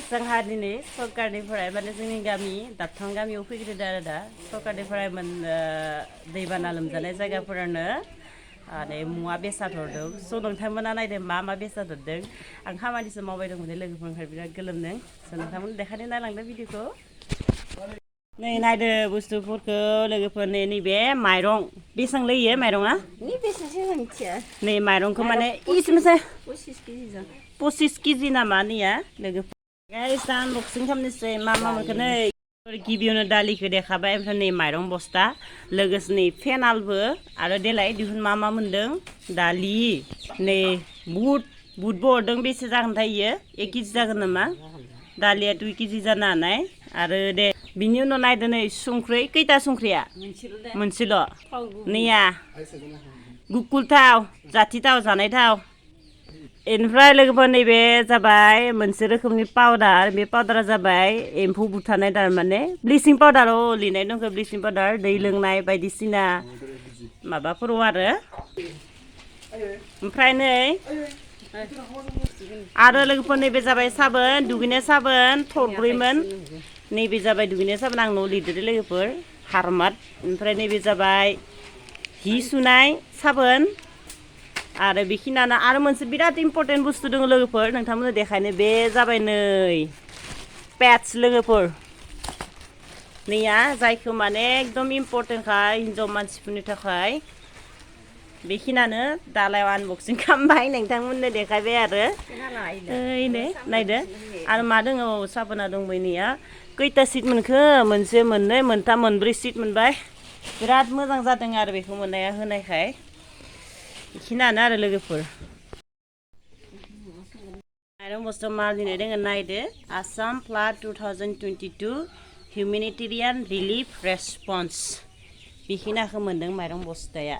जोंहा दिनै सरकारनिफ्राय माने जोंनि गामि दाबथां गामियाव फैग्रोदो आरो दा सरकारनिफ्राय दैबाना लोमजानाय जायगाफोरानो मुवा बेसाद हरदों स' नोंथांमोना नायदो मा बेसाद हरदों आं खामानिसो मावबाय दंमोन लोगोफोरनिफ्राय बिराद गोलोमदों स' नोंथांमोन देखायनो नायलांदों भिडिअखौ नै नायदो बुस्थुफोरखौ लोगोफोरनि नैबे माइरं बेसेबां लैयो माइरङा नै माइरंखौ माने इसे 25 केजि नामा नैया लोगोफोर गाइस दा आनबक्सिं खालामनोसै मा मोनखो नै गिबियावनो दालिखौ देखाबाय ओमफ्राय नै माइरं बस्ता लोगोसे नै फेनालबो आरो देलाय दिहुन मा मोनदों दालि नै बुटबो हरदों बेसे जागोनथाय इयो 1 केजि जागोन नामा दालिया 2 केजि जानो हानाय आरो दे बिनि उनाव नायदो नै संख्रै खैथा संख्रिया मोनसेल' नैया गुकुल थाव जाथि थाव जानाय थाव इनिफ्राय लोगोफोर नैबे जाबाय मोनसे रोखोमनि पाउडार बे पाउडारा जाबाय एम्फौ बुथारनाय थारमाने ब्लिचिं पाउडाराव लिरनाय दंखो ब्लिचिं पाउडार दै लोंनाय बायदिसिना माबाफोराव आरो ओमफ्राय नै आरो लोगोफोर नैबे जाबाय साबोन दुगैनाय साबोन थरब्रैमोन नैबे जाबाय दुगैनाय साबोन आं न'आव लिरदो लोगोफोर हारमात ओमफ्राय नैबे जाबाय हि सुनाय साबोन आरो बेखिनियानो आरो मोनसे बिराद इम्पर्टेन्ट बुस्थु दङ लोगोफोर नोंथांमोननो देखायनो बे जाबाय नै पेड्स लोगोफोर नैया जायखौ माने एकदम इम्पर्टेन्टखा हिन्जाव मानसिफोरनि थाखाय बेखिनियानो दालायाव आनबक्सिं खालामबाय नोंथांमोननो देखायबाय आरो ओइनै नायदो आरो मा दङ साबोना दंबायनिया खैथा सिट मोनखो मोनसे मोननै मोनथाम मोनब्रै सिट मोनबाय बिराद मोजां जादों आरो बेखौ मोननाया होनायखाय बेखिनियानो आरो लोगोफोर माइरं बस्ता मा लिरनाय दङ नायदो आसाम फ्लाड 2022 हिउमेनिटेरियान रिलिफ रेसपन्स बेखिनिखौ मोनदों माइरं बस्ताया